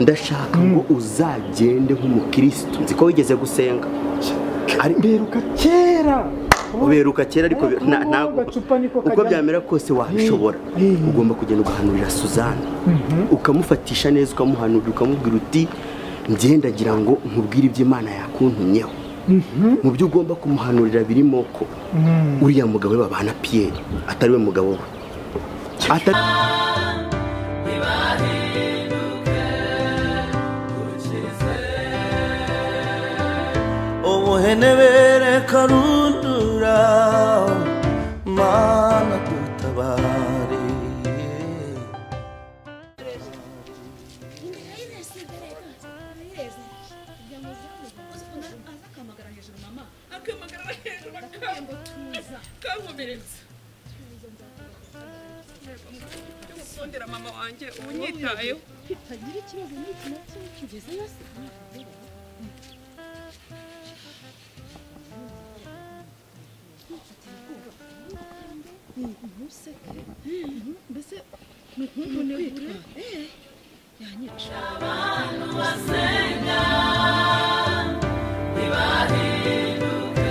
Ndashaka ngo uzagende nk'umukristo. Nzi ko wigeze gusenga. Ari mberuka kera. Uberuka kera ariko ntabwo uko byamera kose wabishobora. Ugomba kugenda ugahanurira Suzanne. Ukamufatisha neza ukamuhanurira ukamubwira uti ngendagira ngo nkubwire ibyo Imana yakuntumyeho. Mu byo ugomba kumuhanurira birimo ko uriya mugabo we babana Pierre atari we mugabo we. Ubuhenebere karundura Mana dutabare. Mama wanjye unyitayeho kitagira ikibazo n'iki na kimwe kigeze yose. Mbese ni ukuntu yanyica. Abantu basenga ntibahinduke.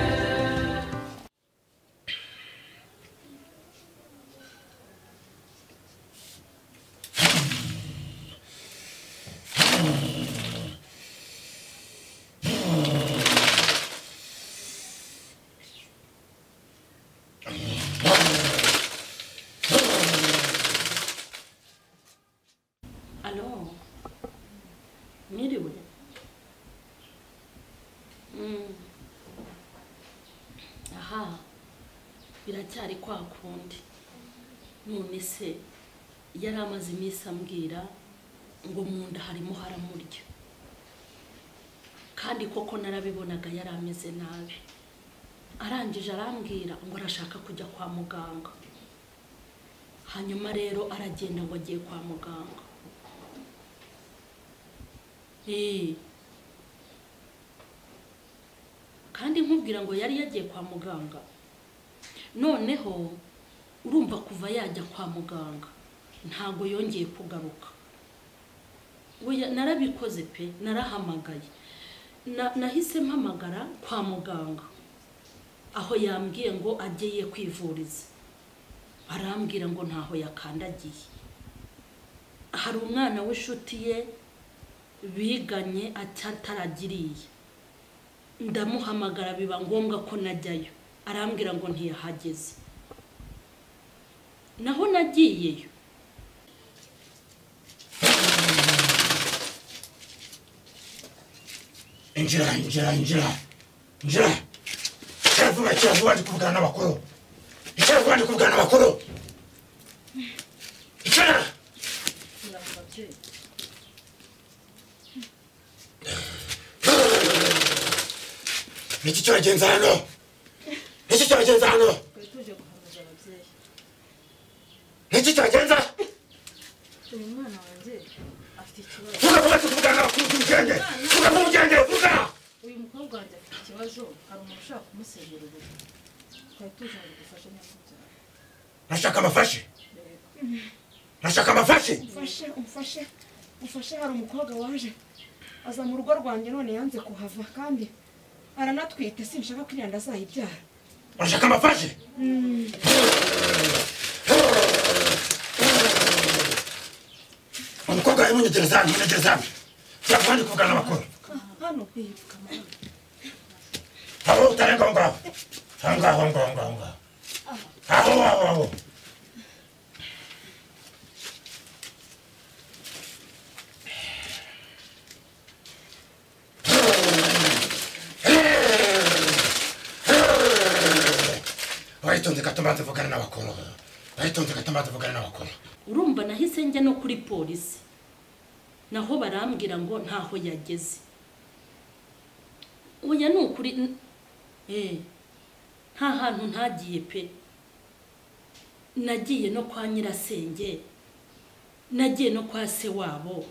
Alo, mwiriwe. Aha, biracyari kwa kundi. None se yari amaze iminsi ambwira ngo mu nda harimo haramurya, kandi koko narabibonaga yari ameze nabi. Arangije arambwira ngo arashaka kujya kwa muganga. Hanyuma rero aragenda ngo agiye kwa muganga. Kandi nkubwira ngo yari yagiye kwa muganga. Noneho urumva kuva yajya kwa muganga ntago yongeye kugaruka. Oya narabikoze pe, narahamagaye. Nahise mpamagara kwa muganga aho yambwiye ngo agiye kwivuriza. Barambwira ngo ntaho yakandagiye. Hari umwana w'inshuti ye biganye ataragiriye. Ndamuhamagara biba ngombwa ko najyayo. Arambwira ngo ntiyahageze. Naho nagiyeyo. Injira, injira, injira. Injira. Kiravuga, kiravuga ndi kuvugana n'abakuru. Kiravuga ndi kuvugana n'abakuru. Injira. Niki cyagenze hano? Niki cyagenze hano? Niki cyagenze? Uyu mwana wanjye afite ikibazo. Vuga vuga tuvugana n'abakuru tugende. Vuga vuga ugende, vuga. Uyu mukobwa wanjye afite ikibazo, hari umuntu ushaka kumusenyera urugo. Twari tuje ngo dufashe nyakubahwa. Nashaka amafashe. Nashaka amafashe. Umfashe, umfashe, umfashe. Hari umukobwa waje aza mu rugo rwanjye none yanze kuhava kandi aranatwite, sinshaka ko iriya azayibyara. Urashaka amafashe? Umukobwa ari munyegereza hano, munyegereza hano. Kiravuga ndi kuvugana n'abakuru. Hano. Aho utarenga aho ngaho. Aho ngaho, aho ngaho, aho ngaho. Aho, aho, aho. Wayitonze gato mbanze mvugane n'abakuru. Wayitonze gato mbanze mvugane n'abakuru. Urumva nahise njya no kuri polisi. Naho barambwira ngo ntaho yageze. Oya ni ukuri nta hantu ntagiye pe. Nagiye no kwa nyirasenge. Nagiye no kwa se wabo.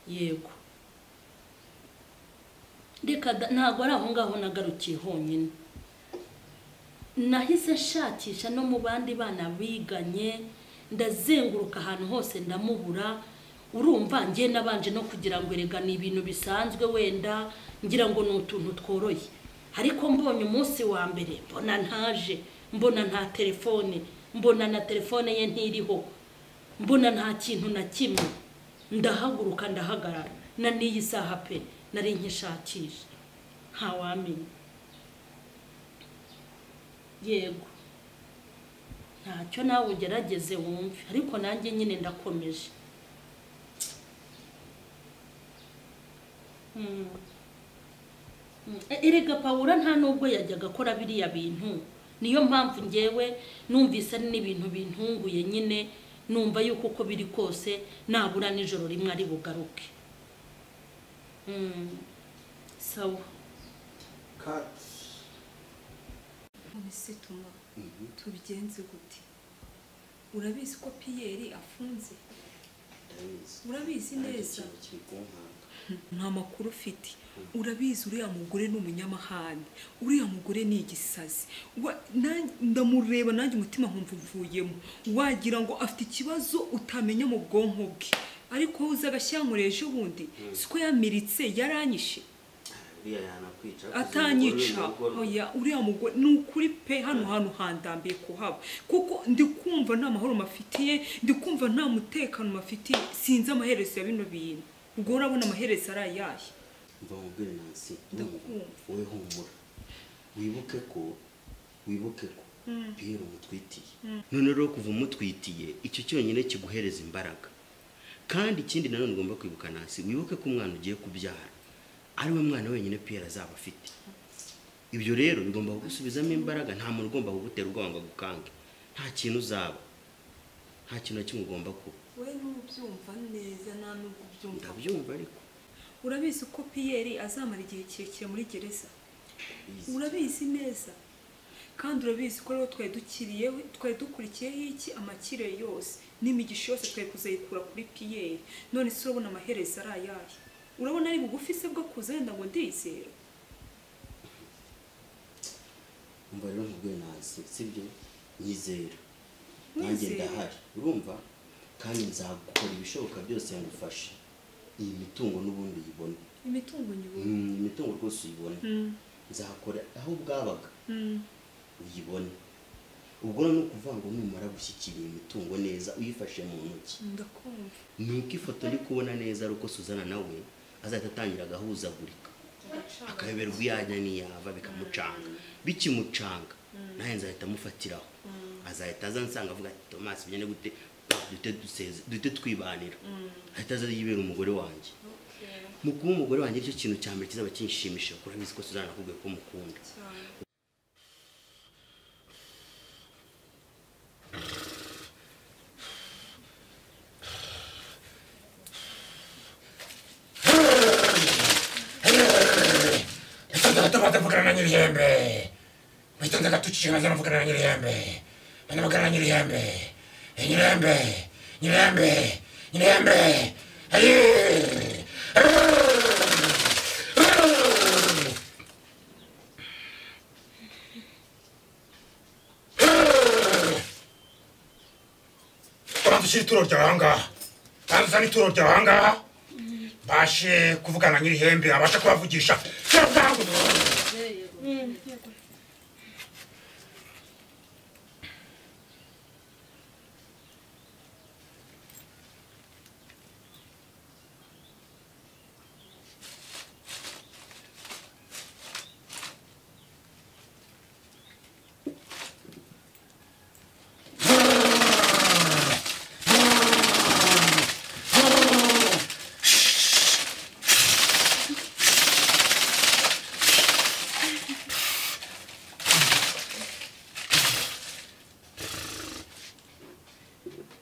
Yego. Reka ntabwo ari aho ngaho nagarukiye honyine. Nahise nshakisha no mu bandi bana biganye Ndazenguruka ahantu hose ndamubura. Urumva njye nabanje no kugira ngo erega ni ibintu bisanzwe, wenda ngira ngo ni utuntu tworoye. Ariko mbonye umunsi wa mbere mbona ntaje, mbona nta telefone, mbona na telefone ye ntiriho, mbona nta kintu na kimwe. Ndahaguruka ndahagarara, na n'iyi saha pe nari nkishakisha, ntawamenya. Yego ntacyo, nawe ugerageze wumve, ariko nanjye nyine ndakomeje. Erega Pawula nta nubwo yajyaga akora biriya bintu, niyo mpamvu ngewe numvise ari n'ibintu bintunguye nyine, numva yuko uko biri kose nabura nijoro rimwe ari bugaruke. Sawa. None tuma tubigenze gute? Urabizi ko Pierre afunze? Urabizi neza? Nta makuru ufite. Urabizi uriya mugore ni umunyamahane, uriya mugore ni igisazi. Ndamureba nanjye umutima nkumva uvuyemo, wagira ngo afite ikibazo utamenya mu bwonko bwe. Ariko uza agashyangure ejo bundi siko yamiritse, yaranyishe. Atanyica oya, uriya mugore ni ukuri pe, hano hantu handambiye kuhaba, kuko ndi kumva nta mahoro mafitiye, ndi kumva nta mutekano mafitiye. Sinzi amaherezo ya bino bintu. Ubwo urabona amaherezo ari ayahe? Mva mubwire Nancy, wowe humura, wibuke ko Pierre umutwitiye. None rero kuva umutwitiye, icyo cyonyine kiguhereza imbaraga. Kandi ikindi nanone ugomba kwibuka Nancy, wibuke ko umwana ugiye kubyara ari we mwana wenyine Pierre azaba afite. Ibyo rero bigomba kugusubizamo imbaraga. Nta muntu ugomba kugutera ubwoba ngo agukange. Nta kintu uzaba, nta kintu na kimwe ugomba kuba. We ntubyumva neza, nta nubwo ubyumva. Ndabyumva, ariko urabizi ko Pierre azamara igihe kirekire muri gereza. Urabizi neza, kandi urabizi ko rero twari dukiriye, twari dukurikiyeho iki amakire yose n'imigisha yose twari kuzayikura kuri Pierre. None se urabona amaherezo ari ayahe? Urabona ari bugufi se bwo kuza wenda ngo ndizera? Umva rero nkubwiye Nancy, sibyo? Nyizera, nanjye ndahari, urumva? Kandi nzagukora ibishoboka byose ngufashe iyi mitungo n'ubundi uyibone. Imitungo nyibone? Imitungo rwose uyibone. Nzakora aho bwabaga uyibone. Ubwo ni ukuvuga ngo numara gushyikira iyi mitungo neza uyifashe mu ntoki, ndakumva nuko ifoto ndi kubona neza ari uko Suzana nawe azahita atangira agahuzagurika, akayoberwa iyo ajya n'iyava, bikamucanga. Bikimucanga nawe nzahita amufatiraho, azahita aza ansanga avuga ati Thomas bigende gute, duhite twibanira. Ahita aza yibera umugore wanjye. Mu kuba umugore wanjye nicyo kintu cya mbere kizaba kinshimisha, kuko urabizi ko Suzana nakubwiye ko mukunda. Nyirihembe, witonze gatucika maze mvugana na Nyirihembe, mvugana na Nyirihembe, Nyirihembe, Nyirihembe, Nyirihembe, ayi! Ubanza ushyire ituro ryawe aha ngaha, banza uzane ituro ryawe aha ngaha, mbashe kuvugana na Nyirihembe, abashe kubavugisha.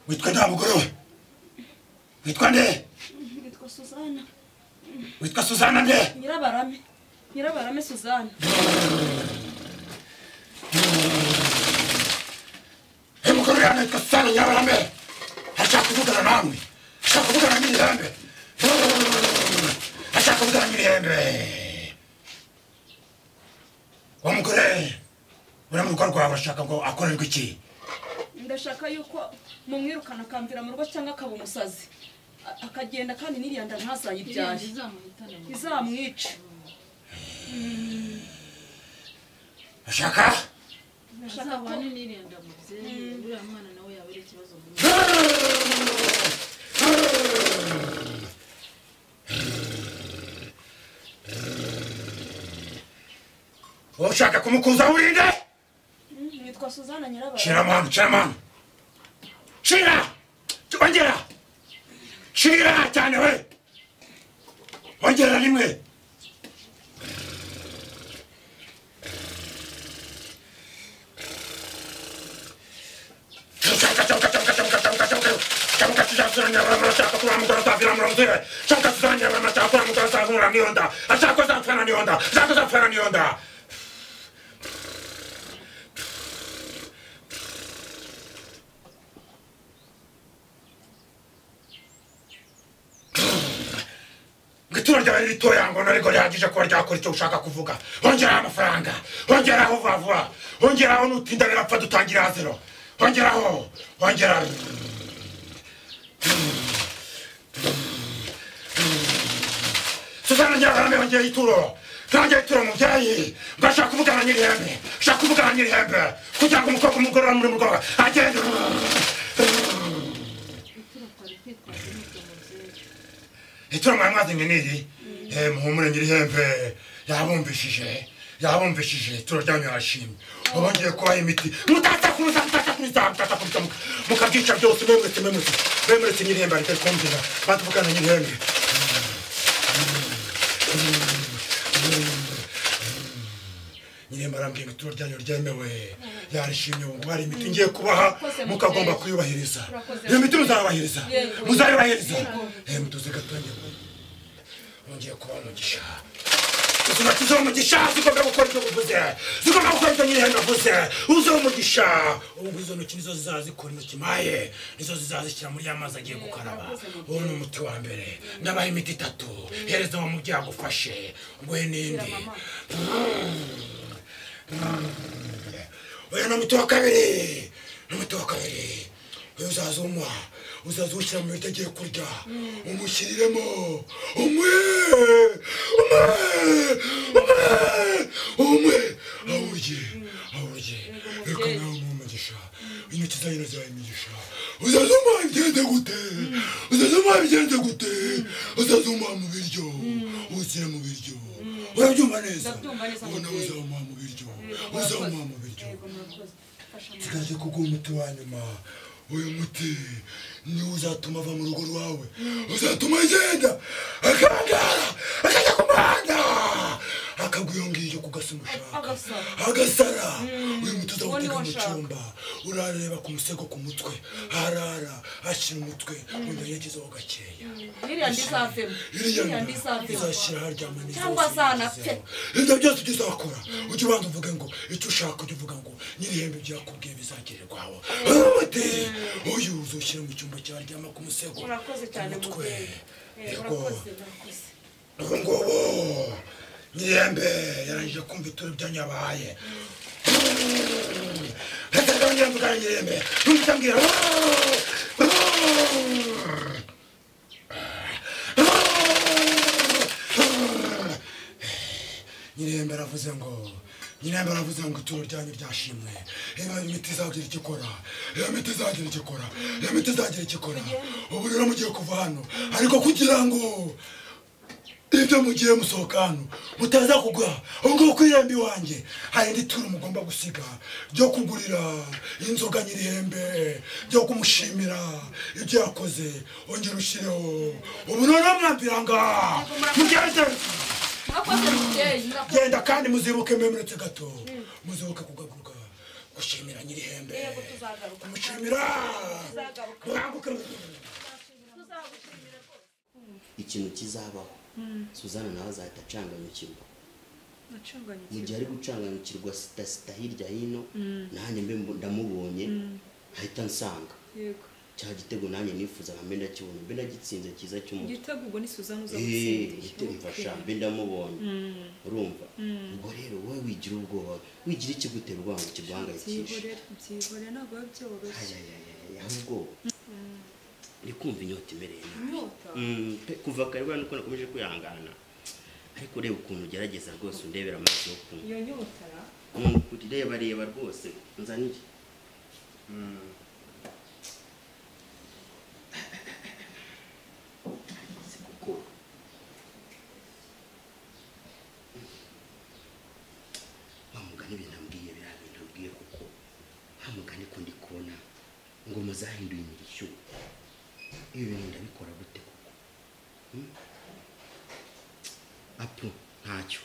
Witwa nde mugore we? Witwa nde? Witwa Suzana. Witwa Suzana nde? Nyirabarame. Nyirabarame Suzana. Mugore yanjye witwa Suzana Nyirabarame. Ashaka kuvugana namwe. Ashaka kuvugana n'Nyirihembe. Ashaka kuvugana n'Nyirihembe. Wa mugore uri mu rugo rwawe urashaka ngo akorerwe iki? Ndashaka yuko mumwirukana akamvira mu rugo cyangwa akaba umusazi akagenda, kandi n'iriya nda ntazayibyare, izamwice. Ashaka azabane n'iriya nda mubyeyi, uriya mwana nawe yaba ari ikibazo mu Ushaka kumukuza urinde? Nitwa Suzana Nyirabara. Shira mwana, shira mwana. Shira! Ongera! Shira cyane we! Ongera rimwe. Ituro ryawe ni ritoya ngo nariko rihagije kuba ryakora icyo ushaka kuvuga. Ongeraho amafaranga, ongeraho vuba vuba, ongeraho nutinda birapfa dutangira zero. Ongeraho, ongera. Suzana Nyirabarame yongeye ituro. Yongeye ituro mubyeyi. Ngo ashaka kuvugana nyirihembe, ashaka kuvugana nyirihembe kugira ngo umukobwa umugorora muri mugoroba agende. Ituro mwari mwazanye niri muhumure nyirihembe yabumvishije, yabumvishije ituro ryanyu yashimye. Ubu ngiye kubaha imiti mutatakuza mutatakuza mutatakuza mukabyica byose. Mwemuretse mwemuretse mwemuretse nyirihembe ariko kumvira batuvugana nyirihembe. Nyirihembe arambwiye ngo ituro ryanyu ryemewe, yarishimye. Ubu hari imiti ngiye kubaha mukagomba kuyubahiriza. Iyo miti muzayubahiriza, muzayubahiriza. Mutuze gatonye ngiye kubaha umugisha. Izo ntoki z'umugisha zigomba gukora ibyo uvuze, zigomba gukora ibyo nyirihembe avuze. Uze umugisha. Ubu izo ntoki nizo zizazikora intoki maye, nizo zizazishyira muri ya mazi agiye gukaraba. Uwo ni umuti wa mbere. Ndabaha imiti itatu, hereza uwo mubyeyi agufashe nguhe n'indi. Uyu ni umuti wa kabiri, ni umuti wa kabiri. Uyu uzaza unywa, uzaza uwushyira mu biryo agiye kurya, umushyiriremo, umwe, umwe, umwe, umwe, awurye, awurye. Reka nawe umuhe umugisha, intoki zanyu nazihaye imigisha. Uzaza umuha bigende gute? Uzaza umuha bigende gute? Uzaza umuha mu biryo, uwushyire mu biryo. Urabyumva neza? Ubu nawe uzamuha mu biryo, uzamuha mu biryo. Nsigaje kuguha umuti wa nyuma. Uyu muti niwo uzatuma ava mu rugo rwawe, uzatuma agenda akangara akajya ku muhanda akagwa iyo ngiyo ku gasi umushaka agasara. Uyu muti uzawutega mu cyumba, urareba ku musego ku mutwe, harara ashyira umutwe wongera yagezeho gakeya. Iriya ndizavemo, iriya ndizavemo, izashyira haryama neza cyangwa azanapfe. Ibyo byose ujye uzakora, ujye ubanza uvuge ngo icyo ushaka, ujye uvuga ngo nyirihembe ibyo yakubwiye bizagererwaho. Umuti uyu uzushyira mu cyumba cyaryama ku musego. Urakoze cyane mubyeyi. Yego. Ubu ngubu nyirihembe yarangije kumva ituro ibyo nyabaye. Reka ndongera mvugane nyirihembe, numva ambwira. Nyirihembe aravuze ngo, nyirihembe aravuze ngo ituro ryanyu ryashimwe. Iyo imiti izagira icyo ikora, iyo miti izagira icyo ikora, iyo miti izagira icyo ikora. Ubu rero mugiye kuva hano, ariko kugira ngo ibyo mugiye musohoka hano mutaza kugwa aho ngaho ku irembo iwanjye, hari indi turo mugomba gusiga ryo kugurira inzoga nyirihembe, ryo kumushimira ibyo yakoze. Ongera ushyireho. Ubu noneho mwambira ngaha mugende. Genda kandi muzibuke mwemuretse gato, muzibuke kugaruka gushimira nyirihembe, kumushimira muranguke. Ikintu kizabaho, Suzana nawe azahita acanganyukirwa. Mu gihe ari gucanganyukirwa sita sita hirya hino, nanjye mbe ndamubonye ahita nsanga. Cya gitego nanjye nifuzaga mbe ndakibona, mbe ndagitsinze cyiza cy'umutwe. Igitego ubwo ni Suzanne uza gutsinda. Igitego mfasha mbe ndamubonye. Urumva? Ubwo rero wowe wigira ubwoba, wigira ikigutera ubwoba kiguhangayikisha. Byihorere ntabwo biba byoroshye. Ahubwo ni kumva inyota imereye nabi. Kuva kare bwana nuko nakomeje kwihangana. Ariko reba ukuntu ugerageza rwose undebera amaso yo kunywa. Iyo nyota ra? Reba reba rwose nzanire. Kuko wa mugani ibintu ambwiye biriya bintu ambwiye kuko wa mugani ko ndi kubona ingoma zahinduye imirishyo. Ibi bintu ndabikora gute kuko? Apo ntacyo.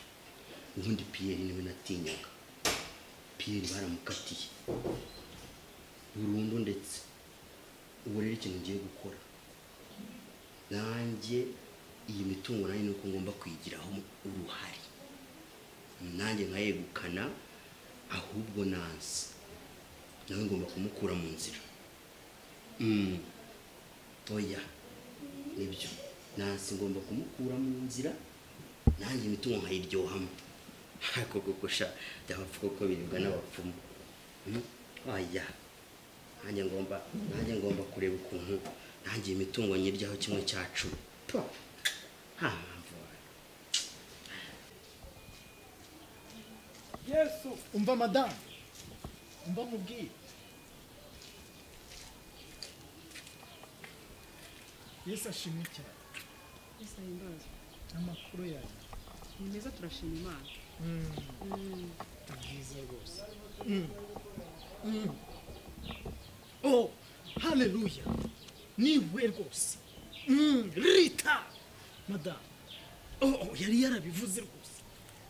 Ubundi Pierre niwe natinyaga. Pierre baramukatiye burundu, ndetse ubu rero ikintu ngiye gukora nanjye iyi mitungo nanjye nuko ngomba kuyigiraho uruhare, nanjye nkayegukana. Ahubwo Nancy nawe ngomba kumukura mu nzira. Oya nibyo, Nancy ngomba kumukura mu nzira nanjye imitungo nkayiryohamo. Ariko koko sha byabapfa koko biribwa n'abapfumu. Oya nanjye ngomba kureba ukuntu nanjye imitungo nyiryaho kimwe cyacu. Nta mpamvu. Yesu umva madamu, umva mubwire. Yesu ashimwe cyane. Yesu ahimbazwe. Amakuru yawe ni meza, turashima Imana. Ni byiza rwose. Oh, haleluya. Niwe rwose. Rita madamu. Oh, yari yarabivuze rwose.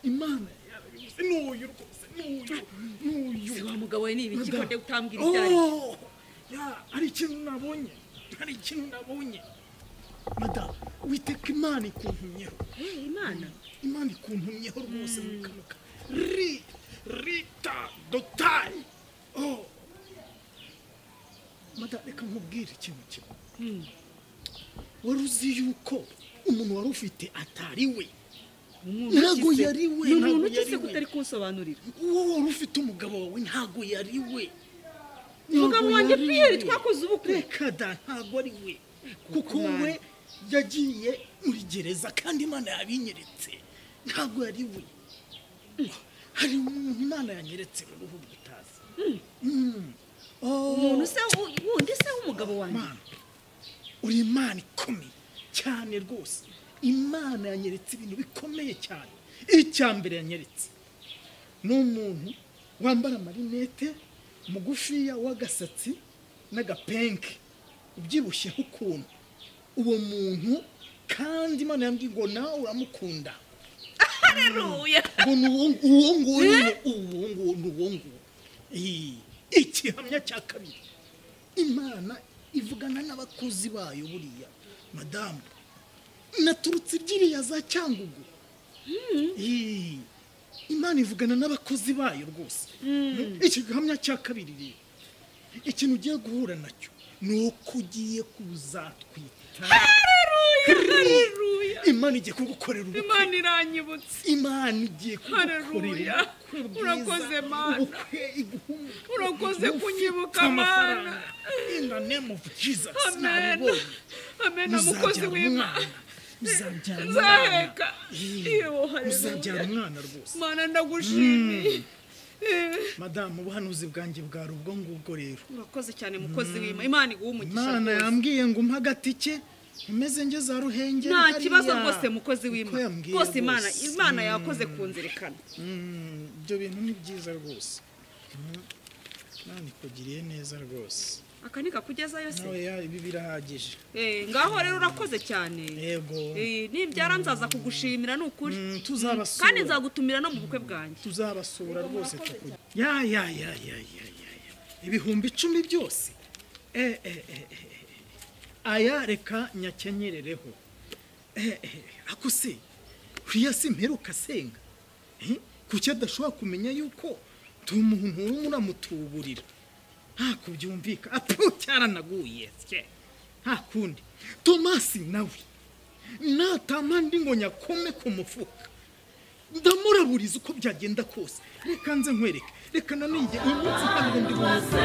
Imana yarabivuze. N'uyu rwose, n'uyu. Si wa mugabo we ni ibiki ko nde utambwira ibyari? Oh, ya, hari ikintu nabonye. Hari ikintu nabonye. Madamu, witeka Imana ikuntumyeho. Imana? Imana ikuntumyeho rwose muri kano ka. Rita Dotai. Oh. Madamu, reka nkubwire ikintu kimwe. Wari uzi yuko umuntu wari ufite atari we. Ntago yari we. Ni umuntu ki se kutari kunsobanurira? Uwo wari ufite umugabo wawe ntago yari we. Umugabo wanjye Pierre twakoze ubukwe. Reka da, ntago ari we. Kuko we yagiye muri gereza kandi Imana yabinyeretse. Ntago yari we. Hari umuntu Imana yanyeretse mu ruhu bw'utazi. Umuntu se wundi se w'umugabo wanjye. Uri Imana ikomeye cyane rwose. Imana yanyeretse ibintu bikomeye cyane. Icya mbere yanyeretse ni umuntu wambara amarinete, mugufiya w'agasatsi n'agapenke, ubyibushyeho ukuntu. Uwo muntu kandi Imana yambwiye ngo nawe uramukunda. Haleluya. Ngo ni uwo nguwo nyine, uwo nguwo ni uwo nguwo. Igihamya cya kabiri, Imana ivugana n'abakozi bayo buriya. Madamu, naturutse ibyiriya za Cyangugu. Imana ivugana n'abakozi bayo rwose. Igihamya cya kabiri rero, ikintu ugiye guhura nacyo ni uko ugiye kuzatwita. Haleluya. Imana igiye kugukorera ubukwe. Imana iranyibutse. Imana igiye kugukorera ubukwe. Urakoze Mana. Ubukwe iguhumura. Urakoze kunyibuka Mana. In the name of Jesus. Amen. Amen. Mukozi w'Imana. Uzabyara umwana. Uzabyara umwana rwose. Mana ndagushimiye. Madamu, ubuhanuzi bwanjye bwari ubwo ngubwo rero. Urakoze cyane mukozi w'Imana. Imana iguhe umugisha. Imana yambwiye ngo umpe agatike umeze nge za Ruhengeri. Nta kibazo rwose mukozi w'Imana. Rwose Imana yakoze kunzirikana. Ibyo bintu ni byiza rwose. Imana ikugiriye neza rwose. Aka ni kakugezayo se? Oya, ibi birahagije. Ngaho rero urakoze cyane. Yego. Nibyara nzaza kugushimira ni ukuri. Tuzabasura. Kandi nzagutumira no mu bukwe bwanjye. Tuzabasura rwose tukujya. Ya ya ya ya ya ya. 10,000 byose. Aya reka nyakenyerereho. Ako se uriya si mperuka senga. Kuki adashobora kumenya yuko tumuntu uramutuburira? Ntako byumvika apu cyaranaguye sye nta kundi. Tomasi nawe natama ndi ngo nyakome ku mufuka ndamuraburiza uko byagenda kose. Reka nze nkwereke, reka nanige uyu munsi ntabwo ndi buze.